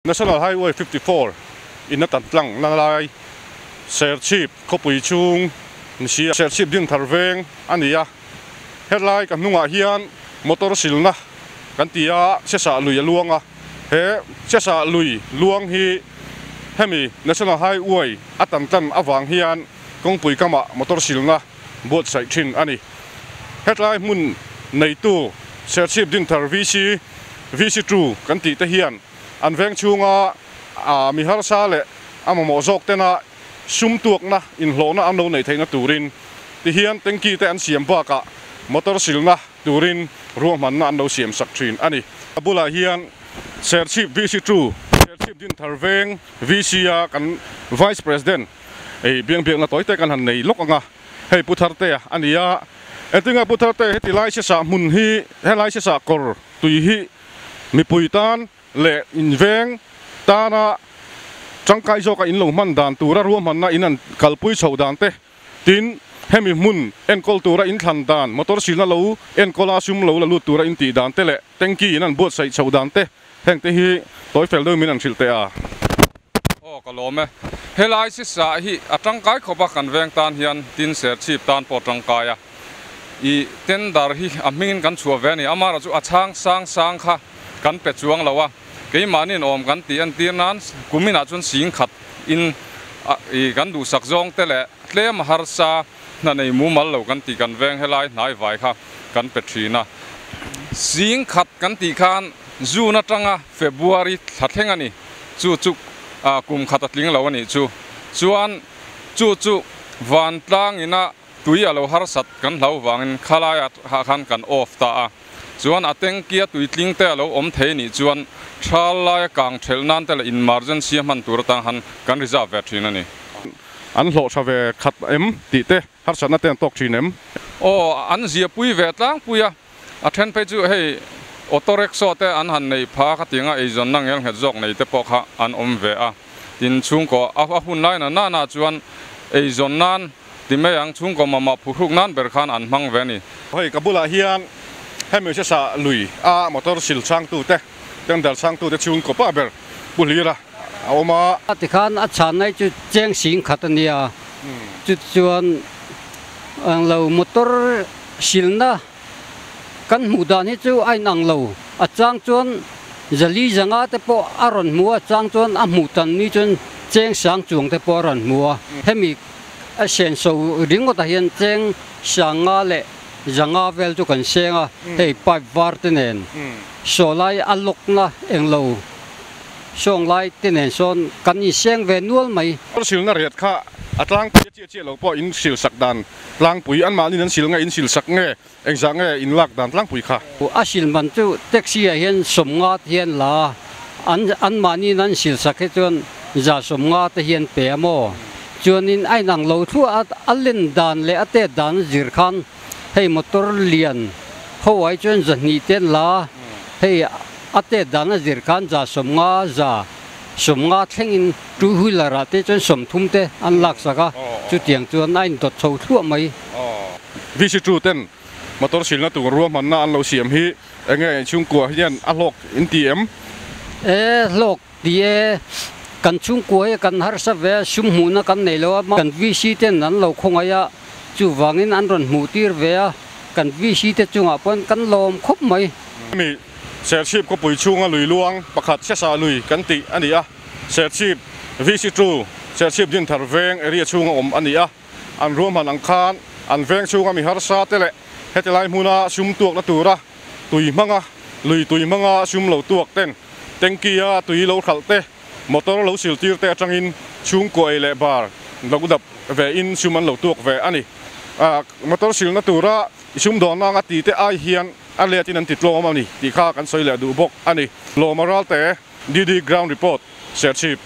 National Highway 54 in a tan tlang na lai Serchhip khawpui chhung ni si a, Serchhip Dinthar veng a ni a, helai ka hnungah hian motor silna kan ti a, Chesah lui a luang a, he Chesah lui luang hi hemi National Highway a tan tlan avang hian kawngpui kamah motor silna buatsaih thin a ni. Hetlai hmun neitu Serchhip Dinthar VC, VC Two kan tih te hian an veng chhunga mi harsa leh a mamawh zawk tena sum tuakna inhlawhna an lo neih theihna turin tihian tanky te an siam bakah motor silna turin ruahmanna an lo siam sak thin a ni. A bulah hian Serchhip VC Two, Serchhip Dinthar Veng VC a kan Vice President, Hei biang biakna tawi te kan han nei lawk ang a, hei Pu Thartea a ni a, engtinge Pu Thartea heti lai sesah hmun hi, helai sesah kawr tui hi mipui tan leh inveng tana tangkai zawka in lo hman dan tura ruahmanna in an kalpui chhoh dan te, tin hemi hmun enkawl tura in thlan dan, motor silna lo enkawla sum lo la lut tura in tih dan te leh tanky in an buatsaih chhoh dan te Heng te hi tawi fel deuh min an hrilh teh a. Aw ka lawm e. Helai sisa hi a tangkai khawp a kan veng tan hian tin serchhip tan pawh tangkai a. I tender hi a hmingin kan chhuah ve a ni. Amara chu a chhang sang sang kha kan pe chuang lo a. Keimahniin awm kan tih entir nan kuminah chuan sing khat in i kan duhsak zawng te leh tlem a harsa hna nei mumal lo kan tih kan veng helai hnai vai kha kan pe thin a. Sing khat kan tih khan June atanga February thla thleng a ni. Chu chu kum khat a tling lo a nih chu. Chuan chu chu vantlang ina tui a lo harsat kan hlau vangin khalai ah khan kan off ta a. Chuan a tanky a tui tling te a lo awm thei nih chuan thal laia kang thelh nan te leh emergency a hman tur atang khan kan reserve ve thin a ni. An hlawh tha ve khat em tih te harsatna te an tawk thin em? Aw, an ziapui ve tlangpui a. A then phei chu hei auto rickshaw te an han nei pha khatianga eizawnna ngelnghet zawk nei te pawh kha an awm ve a. Tin, chhungkaw a hun lai na nana chuan eizawn nan ti mai ang, chhungkaw mamawh phuhruk nan ber khan an hmang ve a ni. Hei ka bulah hian hemi sesa lui a motor sil changtute, tender changtute chhungkaw pa ber Pu Hlira a awm a. Tikhan a chhanna hi chu cheng sing khat a nia, chutichuan englo motor silna kan hmuh dan hi chu a inang lo, a chang chuan zali zanga te pawh a rawn hmu a, a chang chuan a hmuh tan ni chuan cheng sang chuang te pawh a rawn hmu a, hemi a senso ringawtah hian cheng sanga leh zanga vel chu kan seng a, hei pipe var te nen saw lai a lawkna englo sawng lai te nen sawn kan inseng ve nual mai. Silna riat kha a tlangpui a chiah chiah lo pawh in silsak dan tlangpui anmahniin an sil nge in silsak nge engzah nge in lak dan tlangpui kha. A sil man chu taxi ah hian sawmnga te hian la a, an anmahniin an silsak hi chuan za sawmnga te hian pe a maw? Chuanin a inang lo thluah a, a len dan leh a tet dan a zir khan hei motor lian ho ai chuan zahnih te an la a, hei a tet dan a zir khan za sawmnga za sawmnga thlengin two wheeler ah te chuan sawmthum te an laksak a, chutiang chuan a indawt chho thluah mai. VC two ten motor silna tur ruahmanna an lo siam hi enge chhungkua hian a hlawk in ti em? E hlawk Ti e, kan chhungkua hi kan harsa ve a, sum hmuhna kan nei lo a, kan VC ten an lo khawngaih a, chuvangin an rawn hmuh tir ve a, kan VC te chungah pawhin kan lawm khawp mai. Hemi Serchhip khawpui chhunga lui luang pakhat Sesa lui kan tih a ni a, Serchhip VC two Serchhip Dinthar veng area chhunga awm a ni a, an ruahman ang khan an veng chhunga mi harsa te leh heti lai hmuna sum tuakna tura tui hmanga lui tui hmanga sum lo tuak ten Tanky a tui lo hralh te, motor lo sil tir te atangin chhungkaw ei leh bar lo dap ve in sum an lo tuak ve a ni. Motor silna tura i sumdawnna anga ti te ai hian a let in an ti tlawm a ni tih kha kan sawi leh duh bawk a ni. Lawma Ralte, DD Ground Report, Serchhip.